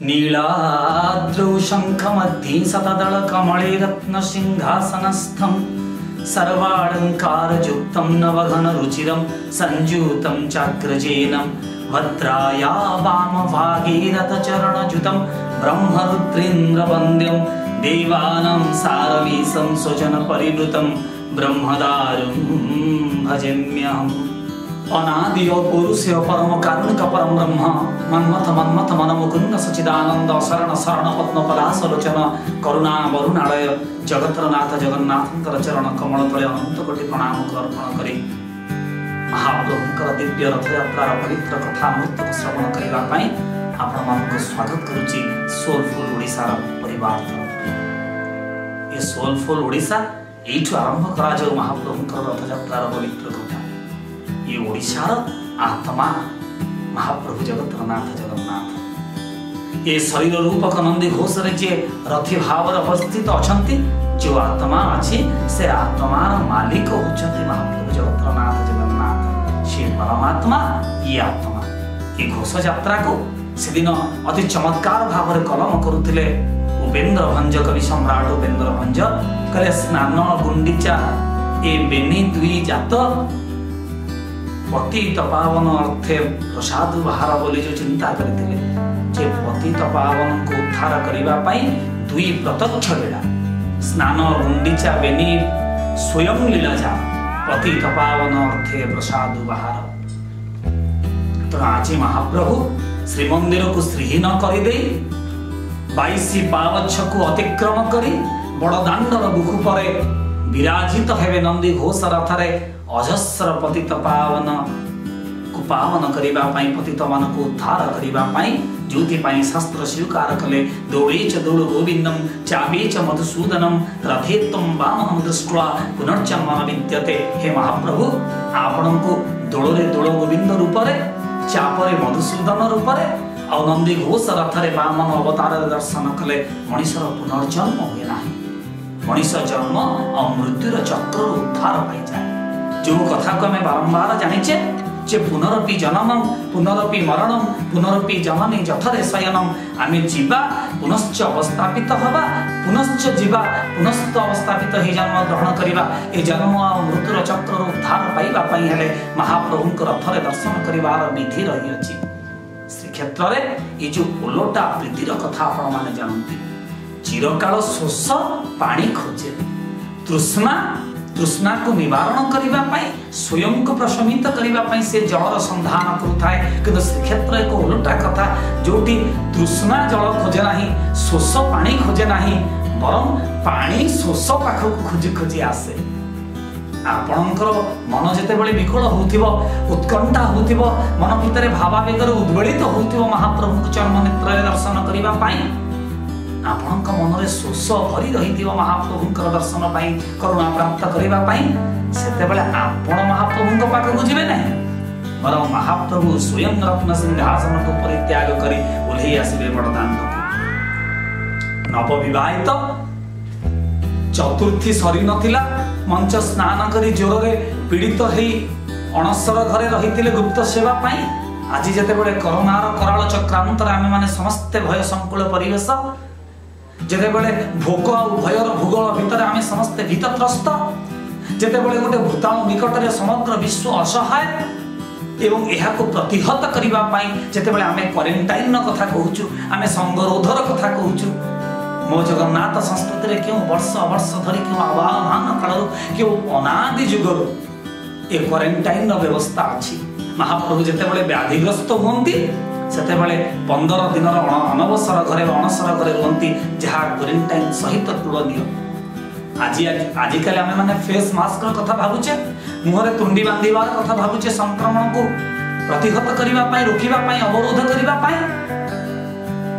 ନୀଳାଦ୍ରौ ଶଙ୍ଖमध्ये ଶତଦଳକମଳେ ରତ୍ନସିଂହାସନସ୍ଥं सर्वालङ्कारयुक्तं नवघनरुचिरं सञ्जूतं चाग्रजेनं भद्राया वामभागे रथचरणजुतं ब्रह्मरुद्रेन्द्रवन्द्यं देवानां सारमीशं स्वजनपरिवृतं ब्रह्मदारुं भजेम्यहम्। अनादि पौरुषेय परम कारुणिक परम ब्रह्म मन्मथ मन्मथ मन मुकुन्द सचिदानंद शरण शरण पद्म पलाश लोचन करुणा वरुणालय जगतर नाथ जगन्नाथंकर चरण कमल तले अनंत कोटि प्रणाम अर्पण करी महाप्रभुंकर दिव्य रथयात्रार पवित्र कथा अमृतକୁ श्रवण करबा पई आपण मानକୁ स्वागत करूची सोलफुल ओडिसार परिवार तरफ। ये सोलफुल ओडिसा एठୁ आरंभ करा जाऊ महाप्रभुंकर रथयात्रार पवित्र कथा। ये ओडिसार आत्मा महाप्रभु जगतनाथ जगन्नाथ ये शरीर रूपक नंदी घोषरे जे रथी भावर अवस्थित अछंती जो आत्मा अछि से आत्मार मालिक होचंती महाप्रभु जगतनाथ जगन्नाथ। से परमात्मा ये आत्मा ये घोष यात्रा को सेदिन अति चमत्कार भावर कलम करुथिले उपेन्द्र भंज कवि सम्राट उपेन्द्र भंज कले स्नान गुंडिचा ए बेनी दुई जात पतित पावन अर्थे प्रसाद बाहर बोली जो चिंता करते जे पतित पावन को उद्धार करने दुई प्रत्यक्ष लीला स्नान गुंडिचा बेनी स्वयं लीला जा पतित पावन अर्थे प्रसाद बाहर। तो आज महाप्रभु श्रीमंदिर को श्रीहीन करदे 22 पावछ को अतिक्रम करी बड़दाण्डर बुखु परे विराजित हेवे नंदी घोष रथरे अजस्र पतित पावन को पावन करबा पई पतित मन को उद्धार करबा पई ज्योति पई शास्त्र स्वीकार कले दौड़े च दौड़ गोविंदम चापे च मधुसूदनम रथे त्वं वामनम दृष्ट्वा पुनर्जन्म न विद्यते। हे महाप्रभु आपणको दौड़रे दौड़ गोविंद रूपरे चापरे मधुसूदन रूपरे आ नंदी घोष रथरे वामन अवतार दर्शन कले मनीषर पुनर्जन्म हुए नाही। मनीष जन्म आ मृत्युर चक्र उद्धार पाई जाए। जो कथा को आम बारंबार जानिचे जे पुनरपि जन्मम पुनरपि मरणम पुनरपि जननी जठरे शयनम। आमे जीवा पुनश्च अवस्थापित हवा पुनश्च जीवा पुनश्च अवस्थापित हे जन्म ग्रहण करबा। ए जन्म आ मृत्युर चक्र उद्धार पाइबा पई हेले महाप्रभुंक रथरे दर्शन करिवार विधि रहिअछि। श्रीक्षेत्र रे ए जो ओलोटा प्रीतिर कथा आपण माने जानंती। चिरकाल शोष पानी खोजे तृष्णा तृष्णा को निवारण करबा पई स्वयं को प्रशमित करबा पई से जलर सन्धान करुथाए। किन्तु श्रीक्षेत्र एक ओलोटा कथा जोटी तृष्णा जल खोजे नाही शोष पानी खोजे नाही बरं पानी शोष पाखକୁ खोजी खोजी आसे। आपणकर मन जेतेबेले विकल होउथिब उत्कंठा होउथिब मन भितरे भावावेगर उद्वेलित होउथिब महाप्रभुଙ୍କ चरण नेत्ररे दर्शन करबा पई आपणଙ୍କ ମନରେ ଶୋଷ ଭରି ରହିଥିବ ମହାପ୍ରଭୁଙ୍କର ଦର୍ଶନ ପାଇଁ କରୁଣା ପ୍ରାପ୍ତ କରିବା ପାଇଁ ସେତେବେଳେ ଆପଣ ମହାପ୍ରଭୁଙ୍କ ପାଖକୁ ଯିବେ ନାହିଁ ବରଂ ମହାପ୍ରଭୁ ସ୍ୱୟଂ ରତ୍ନ ସିଂହାସନକୁ ପରିତ୍ୟାଗ କରି ଓହ୍ଲେଇ ଆସିବେ ବଡ଼ଦାଣ୍ଡକୁ। ନବବିବାହିତ ଚତୁର୍ଥୀ ସରି ନଥିଲା ମଞ୍ଚ ସ୍ନାନ କରି ଜ୍ୱରରେ ପୀଡ଼ିତ ହେଇ ଅଣସର ଘରେ ରହିଥିଲେ ଗୁପ୍ତ ସେବା ପାଇଁ। ଆଜି ଯେତେବେଳେ କରୋନାର କରାଳ ଚକ୍ରାନ୍ତରେ ଆମେମାନେ ସମସ୍ତେ ଭୟ ସଂକୁଳ ପରିବେଶ ଯେତେବେଳେ ଭୋକ ଆଉ ଭୟର ଭୂଗୋଳ ଭିତରେ ଆମେ ସମସ୍ତେ ଭୀତତ୍ରସ୍ତ ଯେତେବେଳେ ଗୋଟେ ଭୂତାଣୁ ନିକଟରେ ସମଗ୍ର ବିଶ୍ୱ ଅସହାୟ ଏବଂ ଏହାକୁ ପ୍ରତିହତ କରିବା ପାଇଁ ଯେତେବେଳେ ଆମେ କ୍ୱାରେଣ୍ଟାଇନ୍ର କଥା କହୁଛୁ ଆମେ ସଙ୍ଗରୋଧର କଥା କହୁଛୁ ମୋ ଜଗନ୍ନାଥ ସଂସ୍କୃତିରେ କେଉଁ ବର୍ଷ ବର୍ଷ ଧରି କେଉଁ ଆବାହମାନ କାଳରୁ କେଉଁ ଅନାଦି ଯୁଗରୁ ଏ କ୍ୱାରେଣ୍ଟାଇନ୍ର ବ୍ୟବସ୍ଥା ଅଛି। ମହାପ୍ରଭୁ ଯେତେବେଳେ ବ୍ୟାଧିଗ୍ରସ୍ତ ହୁଅନ୍ତି ସେତେବେଳେ 15 ଦିନର ଅନବସର ଘରେ ଅଣସର ଘରେ ରୁହନ୍ତି ଯାହା କ୍ୱାରେଣ୍ଟାଇନ୍ ସହିତ ତୁଳନୀୟ। ଆଜି ଆଜିକାଲି ଆମେମାନେ ଫେସ୍ ମାସ୍କର କଥା ଭାବୁଛେ ମୁହଁରେ ତୁଣ୍ଡି ବାନ୍ଧିବାର କଥା ଭାବୁଛେ ସଂକ୍ରମଣକୁ ପ୍ରତିହତ କରିବା ପାଇଁ ରୋକିବା ପାଇଁ ଅବରୋଧ କରିବା ପାଇଁ।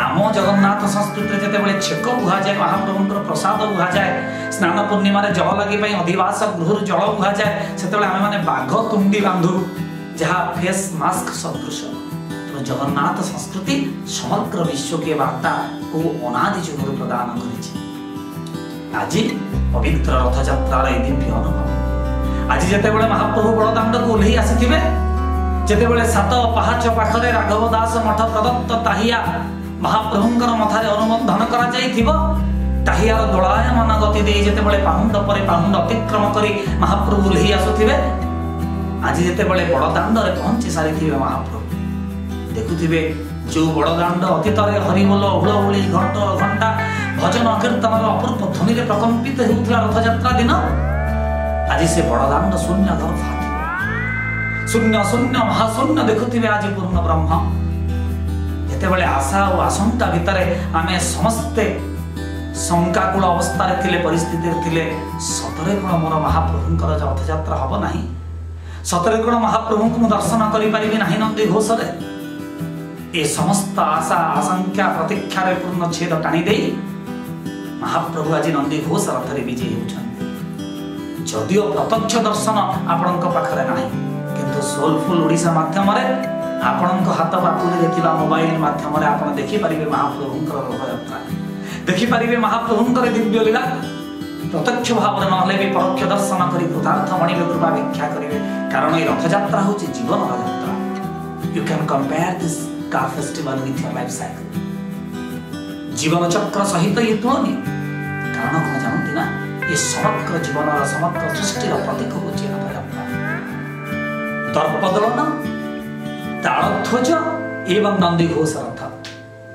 ଆମ ଜଗନ୍ନାଥ ସଂସ୍କୃତିରେ ଯେତେବେଳେ ଛେକ ବୁହାଯାଏ ମହାପ୍ରଭୁଙ୍କର ପ୍ରସାଦ ବୁହାଯାଏ ସ୍ନାନ ପୂର୍ଣ୍ଣିମାରେ ଜଳ ଲାଗି ପାଇଁ ଅଧିବାସ ଗୃହରୁ ଜଳ ବୁହାଯାଏ ସେତେବେଳେ ଆମେମାନେ ବାଘ ତୁଣ୍ଡି ବାନ୍ଧୁ ଯାହା ଫେସ୍ ମାସ୍କ ସଦୃଶ। जगन्नाथ संस्कृति समग्र विश्व के वार्ता को अनादि जुगर प्रदान करिछि। आज पवित्र रथयात्रार ए दिव्य अनुभव आज जेतेबेले महाप्रभु बड़दाण्डକୁ ओह्लेई आसिथिबे जेतेबेले 7 पाहाच पाखरे राघव दास मठ प्रदत्त ताहिया ମହାପ୍ରଭୁଙ୍କର ମଥାରେ ଅନୁବନ୍ଧନ କରାଯାଇଥିବ। ଟାହିଆର ଦୋଳାୟମାନ ଗତି ଦେଇ ଯେତେବେଳେ ପାହୁଣ୍ଡ ପରେ ପାହୁଣ୍ଡ ଅତିକ୍ରମ କରି ମହାପ୍ରଭୁ ଓହ୍ଲେଇ ଆସୁଥିବେ, ଆଜି ଯେତେବେଳେ ବଡ଼ ଦାଣ୍ଡରେ ପହଞ୍ଚି ସାରିଥିବେ ମହାପ୍ରଭୁ, ଦେଖୁଥିବେ ଯୋଉ ବଡ଼ ଦାଣ୍ଡ ଅତୀତରେ ହରିବୋଲ, ହୁଳହୁଳି, ଘଣ୍ଟ ଘଣ୍ଟା, ଭଜନ କୀର୍ତ୍ତନର ଅପୂର୍ବ ଧ୍ୱନିରେ ପ୍ରକମ୍ପିତ ହେଉଥିଲା ରଥଯାତ୍ରା ଦିନ, ଆଜି ସେ ବଡ଼ ଦାଣ୍ଡ ଶୂନ୍ୟ ଗର୍ଭା ଥିବ। ଶୂନ୍ୟ ଶୂନ୍ୟ ମହାଶୂନ୍ୟ ଦେଖୁଥିବେ ଆଜି ପୂର୍ଣ୍ଣ ବ୍ରହ୍ମ। ଯେତେବେଳେ ଆଶା ଓ ଆଶଙ୍କା ଭିତରେ ଆମେ ସମସ୍ତେ ଶଙ୍କାକୁଳ ଅବସ୍ଥାରେ ଥିଲେ, ପରିସ୍ଥିତିରେ ଥିଲେ, ସତରେ କଣ ମୋର ମହାପ୍ରଭୁଙ୍କର ରଥଯାତ୍ରା ହବ ନାହିଁ? ସତରେ କଣ ମହାପ୍ରଭୁଙ୍କୁ ମୁଁ ଦର୍ଶନ କରିପାରିବି ନାହିଁ ନନ୍ଦୀ ଘୋଷରେ? ଏ ସମସ୍ତ ଆଶା ଆଶଙ୍କା ପ୍ରତୀକ୍ଷାରେ ପୂର୍ଣ୍ଣଚ୍ଛେଦ ଟାଣି ଦେଇ ମହାପ୍ରଭୁ ଆଜି ନନ୍ଦୀ ଘୋଷ ରଥରେ ବିଜେ ହେଉଛନ୍ତି। ଯଦିଓ ପ୍ରତ୍ୟକ୍ଷ ଦର୍ଶନ ଆପଣଙ୍କ ପାଖରେ ନାହିଁ, କିନ୍ତୁ ସୋଲଫୁଲ ଓଡ଼ିଶା ମାଧ୍ୟମରେ ଆପଣଙ୍କ ହାତ ପାପୁଲିରେ ଥିବା ମୋବାଇଲ ମାଧ୍ୟମରେ ଆପଣ ଦେଖିପାରିବେ ମହାପ୍ରଭୁଙ୍କର ରଥଯାତ୍ରା, ଦେଖିପାରିବେ ମହାପ୍ରଭୁଙ୍କର ଦିବ୍ୟ ଲୀଳା। ପ୍ରତ୍ୟକ୍ଷ ଭାବରେ ନହେଲେ ବି ପରୋକ୍ଷ ଦର୍ଶନ କରି କୃତାର୍ଥ ମଣିବେ, କୃପା ଭିକ୍ଷା କରିବେ। କାରଣ ଏଇ ରଥଯାତ୍ରା ହେଉଛି ଜୀବନର ଯାତ୍ରା। You can compare this car festival with your life cycle. ଜୀବନ ଚକ୍ର ସହିତ ଇଏ ତୁଳନୀୟ। କାରଣ କଣ ଜାଣନ୍ତି ନା, ଏ ସମଗ୍ର ଜୀବନର ସମଗ୍ର ସୃଷ୍ଟିର ପ୍ରତୀକ ହେଉଛି ରଥଯାତ୍ରା। ଦର୍ପଦଳନ, ତାଳଧ୍ୱଜ ଏବଂ ନନ୍ଦିଘୋଷ ରଥ।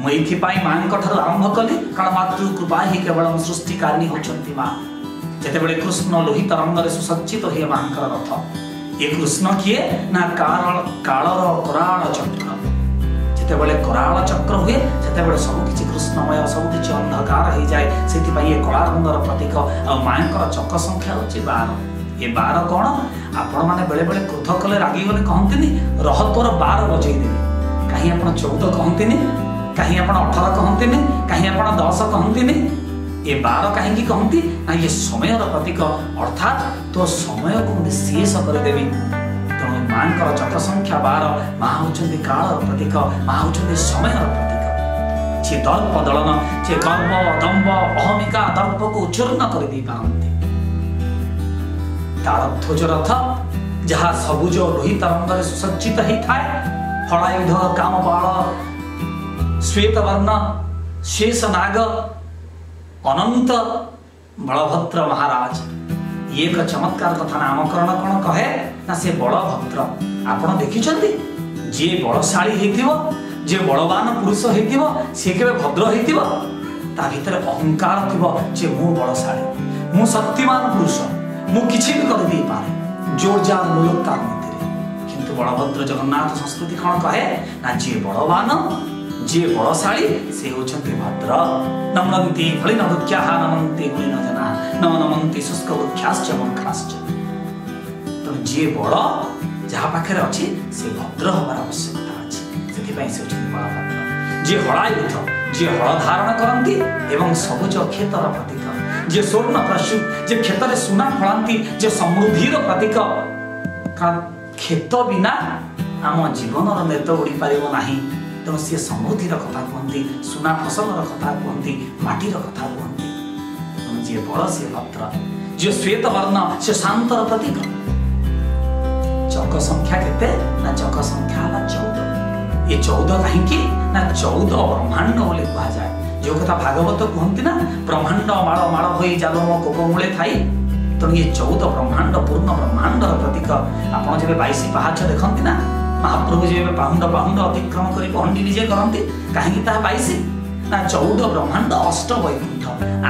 ମୁଁ ଏଇଥିପାଇଁ ମାଙ୍କ ଠାରୁ ଆରମ୍ଭ କଲି, କାରଣ ମାତୃ କୃପା ହିଁ କେବଳ ସୃଷ୍ଟିକାରିଣୀ ହେଉଛନ୍ତି ମା। ଯେତେବେଳେ କୃଷ୍ଣ ଲୋହିତ ରଙ୍ଗରେ ସୁସଜ୍ଜିତ ହୁଏ ମାଙ୍କର ରଥ, ଏ କୃଷ୍ଣ କିଏ ନା କାଳର କରାଳ ଚକ୍ର। ଯେତେବେଳେ କରାଳ ଚକ୍ର ହୁଏ ସେତେବେଳେ ସବୁକିଛି କୃଷ୍ଣମୟ, ସବୁକିଛି ଅନ୍ଧକାର ହେଇଯାଏ। ସେଥିପାଇଁ ଏ କଳା ରଙ୍ଗର ପ୍ରତୀକ। ଆଉ ମାଙ୍କର ଚକ ସଂଖ୍ୟା ହେଉଛି 12। ଏ 12 କଣ? ଆପଣମାନେ ବେଳେବେଳେ କ୍ରୋଧ କଲେ, ରାଗିଗଲେ କହନ୍ତିନି ରହ ତୋର 12 ବଜେଇଦେବି। କାହିଁ ଆପଣ 14 କହନ୍ତିନି? କାହିଁ ଆପଣ 18 କହନ୍ତିନି? କାହିଁ ଆପଣ 10 କହନ୍ତିନି? ଏ 12 କାହିଁକି କହନ୍ତି ନା ଇଏ ସମୟର ପ୍ରତୀକ, ଅର୍ଥାତ୍ ତୋ ସମୟକୁ ମୁଁ ଶେଷ କରିଦେବି। ତେଣୁ ମାଙ୍କର ଚକ ସଂଖ୍ୟା 12। ମା ହେଉଛନ୍ତି କାଳର ପ୍ରତୀକ, ମା ହେଉଛନ୍ତି ସମୟର ପ୍ରତୀକ। ଯିଏ ଦର୍ପ ଦଳନ, ଯିଏ ଗର୍ବ ଦମ୍ବ ଅହମିକା ଦର୍ପକୁ ଚୂର୍ଣ୍ଣ କରିଦେଇ ପାରନ୍ତି। ତାଳଧ୍ୱଜ ରଥ ଯାହା ସବୁଜ ଲୋହିତ ରଙ୍ଗରେ ସୁସଜ୍ଜିତ ହେଇଥାଏ, ଫଳାୟୁଧ, କାମପାଳ, ଶ୍ୱେତବର୍ଣ୍ଣ, ଶେଷ ନାଗ, ଅନନ୍ତ ବଳଭଦ୍ର ମହାରାଜ। ଇଏ ଏକ ଚମତ୍କାର କଥା। ନାମକରଣ କଣ କହେ ନା ସେ ବଳଭଦ୍ର। ଆପଣ ଦେଖିଛନ୍ତି ଯିଏ ବଳଶାଳୀ ହେଇଥିବ, ଯିଏ ବଳବାନ ପୁରୁଷ ହେଇଥିବ, ସିଏ କେବେ ଭଦ୍ର ହେଇଥିବ? ତା ଭିତରେ ଅହଙ୍କାର ଥିବ ଯେ ମୁଁ ବଳଶାଳୀ, ମୁଁ ଶକ୍ତିମାନ ପୁରୁଷ, ମୁଁ କିଛି ବି କରିଦେଇପାରେ, ଜୋରଜାର ମୁଲକ ତାର ଭିତରେ। କିନ୍ତୁ ବଳଭଦ୍ର ଜଗନ୍ନାଥ ସଂସ୍କୃତି କଣ କହେ ନା ଯିଏ ବଳବାନ, ଯିଏ ବଳଶାଳୀ, ସେ ହେଉଛନ୍ତି ଭଦ୍ର। ନମନ୍ତି ଫଳିନ ବୃକ୍ଷାଃ ନମନ୍ତି ଗୁଣିନ ଜନାଃ ନ ନମନ୍ତି ଶୁଷ୍କ ବୃକ୍ଷାଶ୍ଚ ମୂର୍ଖାଶ୍ଚ। ତେଣୁ ଯିଏ ବଳ ଯାହା ପାଖରେ ଅଛି ସେ ଭଦ୍ର ହେବାର ଆବଶ୍ୟକତା ଅଛି, ସେଥିପାଇଁ ସେ ହେଉଛନ୍ତି ବଳଭଦ୍ର। ଯିଏ ହଳାୟୁଧ, ଯିଏ ହଳ ଧାରଣ କରନ୍ତି ଏବଂ ସବୁଜ କ୍ଷେତର ପ୍ରତୀକ, ଯିଏ ସ୍ୱର୍ଣ୍ଣ ପ୍ରସୁ, ଯିଏ କ୍ଷେତରେ ସୁନା ଫଳାନ୍ତି, ଯିଏ ସମୃଦ୍ଧିର ପ୍ରତୀକ। କାରଣ କ୍ଷେତ ବିନା ଆମ ଜୀବନର ନେତ ଉଡ଼ି ପାରିବ ନାହିଁ। ତେଣୁ ସିଏ ସମୃଦ୍ଧିର କଥା କୁହନ୍ତି, ସୁନା ଫସଲର କଥା କୁହନ୍ତି, ମାଟିର କଥା କୁହନ୍ତି। ତେଣୁ ଯିଏ ବଳ ସିଏ ଭଦ୍ର। ଯିଏ ଶ୍ୱେତ ବର୍ଣ୍ଣ ସେ ଶାନ୍ତର ପ୍ରତୀକ। ଚକ ସଂଖ୍ୟା କେତେ ନା ଚକ ସଂଖ୍ୟା ହେଲା 14। ଏ 14 କାହିଁକି ନା 14 ବ୍ରହ୍ମାଣ୍ଡ ବୋଲି କୁହାଯାଏ। ଯୋଉ କଥା ଭାଗବତ କୁହନ୍ତି ନା, ବ୍ରହ୍ମାଣ୍ଡ ମାଳ ମାଳ ହୋଇ ଜାଲମ କୋପମୂଳେ ଥାଇ। ତେଣୁ ଇଏ 14 ବ୍ରହ୍ମାଣ୍ଡ, ପୂର୍ଣ୍ଣ ବ୍ରହ୍ମାଣ୍ଡର ପ୍ରତୀକ। ଆପଣ ଯେବେ 22 ପାହାଚ ଦେଖନ୍ତି ନା, ମହାପ୍ରଭୁ ଯେବେ ପାହୁଣ୍ଡ ପାହୁଣ୍ଡ ଅତିକ୍ରମ କରି ପହଣ୍ଡି ବିଜେ କରନ୍ତି, କାହିଁକି ତାହା 22 ନା 14 ବ୍ରହ୍ମାଣ୍ଡ ଅଷ୍ଟ ବୈକୁଣ୍ଠ,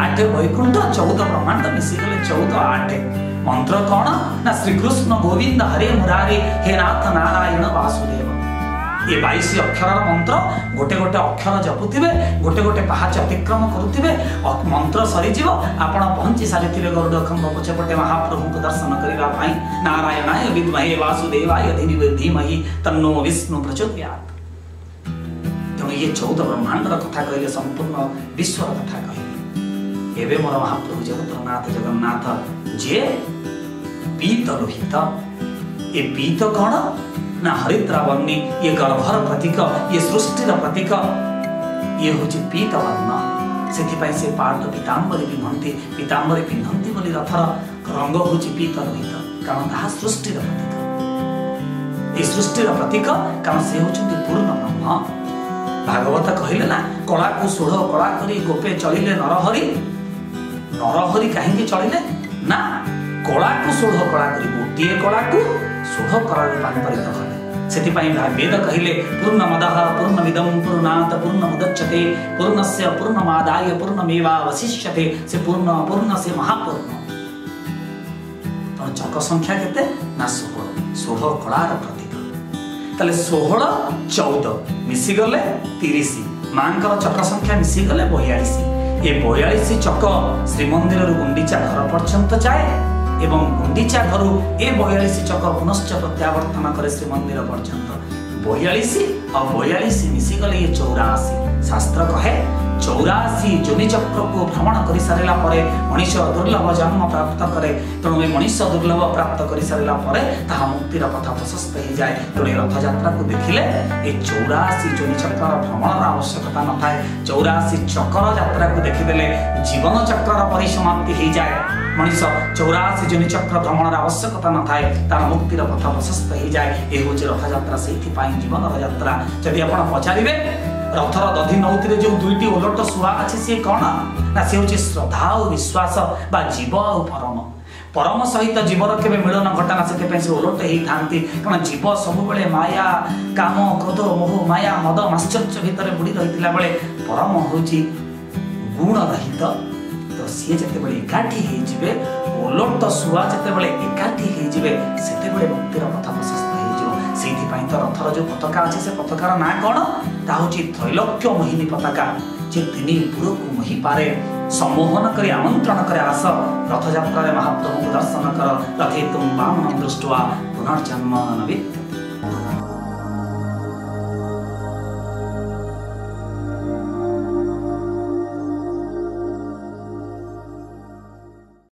8 ବୈକୁଣ୍ଠ 14 ବ୍ରହ୍ମାଣ୍ଡ ମିଶିଗଲେ 14 8। ମନ୍ତ୍ର କଣ ନା ଶ୍ରୀକୃଷ୍ଣ ଗୋବିନ୍ଦ ହରେ ମୁରାରେ ହେ ନାଥ ନାରାୟଣ ବାସୁଦେବ। ଏ 22 ଅକ୍ଷରର ମନ୍ତ୍ର, ଗୋଟେ ଗୋଟେ ଅକ୍ଷର ଜପୁଥିବେ, ଗୋଟେ ଗୋଟେ ପାହାଚ ଅତିକ୍ରମ କରୁଥିବେ, ମନ୍ତ୍ର ସରିଯିବ, ଆପଣ ପହଞ୍ଚି ସାରିଥିବେ ଗରୁଡ଼ ଖମ୍ବ ପଛପଟେ ମହାପ୍ରଭୁଙ୍କୁ ଦର୍ଶନ କରିବା ପାଇଁ। ନାରାୟଣାୟ ବିଦ୍ମହେ ବାସୁଦେବାୟ ଧୀମହି ତନ୍ନୋ ବିଷ୍ଣୁ ପ୍ରଚୋଦୟାତ୍। ତେଣୁ ଇଏ 14 ବ୍ରହ୍ମାଣ୍ଡର କଥା କହିଲେ, ସମ୍ପୂର୍ଣ୍ଣ ବିଶ୍ୱର କଥା କହିଲେ। ଏବେ ମୋର ମହାପ୍ରଭୁ ଜଗତର ନାଥ ଜଗନ୍ନାଥ ଯିଏ ପୀତ ଲୋହିତ। ଏ ପୀତ କଣ ନା ହରିଦ୍ରାବର୍ଣ୍ଣୀ, ଇଏ ଗର୍ଭର ପ୍ରତୀକ, ଇଏ ସୃଷ୍ଟିର ପ୍ରତୀକ, ଇଏ ହେଉଛି ପୀତ ବର୍ଣ୍ଣ। ସେଥିପାଇଁ ସେ ପାଟ ପୀତାମ୍ବରୀ ପିନ୍ଧନ୍ତି। ପୀତାମ୍ବରୀ ପିନ୍ଧନ୍ତି ବୋଲି ରଥର ରଙ୍ଗ ହେଉଛି ପୀତ ଲୋହିତ, କାରଣ ତାହା ସୃଷ୍ଟିର ପ୍ରତୀକ। ଏ ସୃଷ୍ଟିର ପ୍ରତୀକ, କାରଣ ସେ ହେଉଛନ୍ତି ପୂର୍ଣ୍ଣ ବ୍ରହ୍ମ। ଭାଗବତ କହିଲେ ନା, କଳାକୁ ଷୋଢ଼ କଳା କରି ଗୋପେ ଚଳିଲେ ନରହରି। ନରହରି କାହିଁକି ଚଳିଲେ ନା, କଳାକୁ ଷୋଢ଼ କଳା କରି, ଗୋଟିଏ କଳାକୁ ଷୋଢ଼ କଳା ରୂପାନ୍ତରିତ କଲେ। ସେଥିପାଇଁ ବେଦ କହିଲେ, ପୂର୍ଣ୍ଣମଦଃ ପୂର୍ଣ୍ଣମିଦಂ ପୂର୍ଣ୍ଣାତ୍ ପୂର୍ଣ୍ଣମୁଦଚ୍ୟତେ ପୂର୍ଣ୍ଣସ୍ୟ ପୂର୍ଣ୍ଣମାଦାୟ ପୂର୍ଣ୍ଣମେବାବଶିଷ୍ୟତେ। ସେ ପୂର୍ଣ୍ଣ ପୂର୍ଣ୍ଣ, ସେ ମହାପୂର୍ଣ୍ଣ। ତେଣୁ ଚକ ସଂଖ୍ୟା କେତେ ନା 16, 16 କଳାର ପ୍ରତୀକ। ତାହେଲେ 16 14 ମିଶିଗଲେ 30, ମାଙ୍କର ଚକ ସଂଖ୍ୟା ମିଶିଗଲେ 42। ଏ 42 ଚକ ଶ୍ରୀମନ୍ଦିରରୁ ଗୁଣ୍ଡିଚା ଘର ପର୍ଯ୍ୟନ୍ତ ଯାଏ ଏବଂ ଗୁଣ୍ଡିଚା ଘରୁ ଏ 42 ଚକ ପୁନଶ୍ଚ ପ୍ରତ୍ୟାବର୍ତ୍ତନ କରେ ଶ୍ରୀମନ୍ଦିର ପର୍ଯ୍ୟନ୍ତ। 42 ଆଉ 42 ମିଶିଗଲେ ଇଏ 84। ଶାସ୍ତ୍ର କହେ 84 ଯୋନି ଚକ୍ରକୁ ଭ୍ରମଣ କରିସାରିଲା ପରେ ମଣିଷ ଦୁର୍ଲଭ ଜନ୍ମ ପ୍ରାପ୍ତ କରେ। ତେଣୁ ଏ ମଣିଷ ଦୁର୍ଲଭ ପ୍ରାପ୍ତ କରିସାରିଲା ପରେ ତାହା ମୁକ୍ତିର ପଥ ପ୍ରଶସ୍ତ ହେଇଯାଏ। ତେଣୁ ଏ ରଥଯାତ୍ରାକୁ ଦେଖିଲେ ଏ 84 ଯୋନି ଚକ୍ରର ଭ୍ରମଣର ଆବଶ୍ୟକତା ନଥାଏ। 84 ଚକର ଯାତ୍ରାକୁ ଦେଖିଦେଲେ ଜୀବନ ଚକ୍ରର ପରିସମାପ୍ତି ହେଇଯାଏ। ମଣିଷ 84 ଯୋନି ଚକ୍ର ଭ୍ରମଣର ଆବଶ୍ୟକତା ନଥାଏ, ତାର ମୁକ୍ତିର ପଥ ପ୍ରଶସ୍ତ ହେଇଯାଏ। ଏ ହେଉଛି ରଥଯାତ୍ରା, ସେଇଥିପାଇଁ ଜୀବନର ଯାତ୍ରା। ଯଦି ଆପଣ ପଚାରିବେ ରଥର ଦଧି ନଉତିରେ ଯୋଉ ଦୁଇଟି ଓଲଟ ଶୁଆ ଅଛି ସିଏ କଣ ନା, ସେ ହେଉଛି ଶ୍ରଦ୍ଧା ଆଉ ବିଶ୍ୱାସ ବା ଜୀବ ଆଉ ପରମ। ପରମ ସହିତ ଜୀବର କେବେ ମିଳନ ଘଟନା, ସେଥିପାଇଁ ସେ ଓଲଟ ହେଇଥାନ୍ତି। କାରଣ ଜୀବ ସବୁବେଳେ ମାୟା, କାମ, କ୍ରୋଧ, ମୋହ, ମାୟା, ମଦ, ମାତ୍ସର୍ଯ୍ୟ ଭିତରେ ବୁଡ଼ି ରହିଥିଲା ବେଳେ ପରମ ହେଉଛି ଗୁଣ ରହିତ। ତ ସିଏ ଯେତେବେଳେ ଏକାଠି ହେଇଯିବେ, ଓଲଟ ଶୁଆ ଯେତେବେଳେ ଏକାଠି ହେଇଯିବେ, ସେତେବେଳେ ମୁକ୍ତିର ପଥ ପ୍ରଶସ୍ତ ହେଇଯିବ। ସେଇଥିପାଇଁ ତ ରଥର ଯୋଉ ପତାକା ଅଛି, ସେ ପତାକାର ନାଁ କଣ? ତା ହେଉଛି ତ୍ରୈଲୋକ୍ୟ ମୋହିନୀ ପତାକା, ଯେ ତିନି ପୁରକୁ ମୋହି ପାରେ, ସମ୍ମୋହନ କରି ଆମନ୍ତ୍ରଣ କରେ, ଆସ ରଥଯାତ୍ରାରେ ମହାପ୍ରଭୁଙ୍କୁ ଦର୍ଶନ କର। ରଥେ ତୁମ ବାମନ ଦୃଷ୍ଟ୍ୱା ପୁନର୍ଜନ୍ମ ନ ବିଦ୍ୟତେ।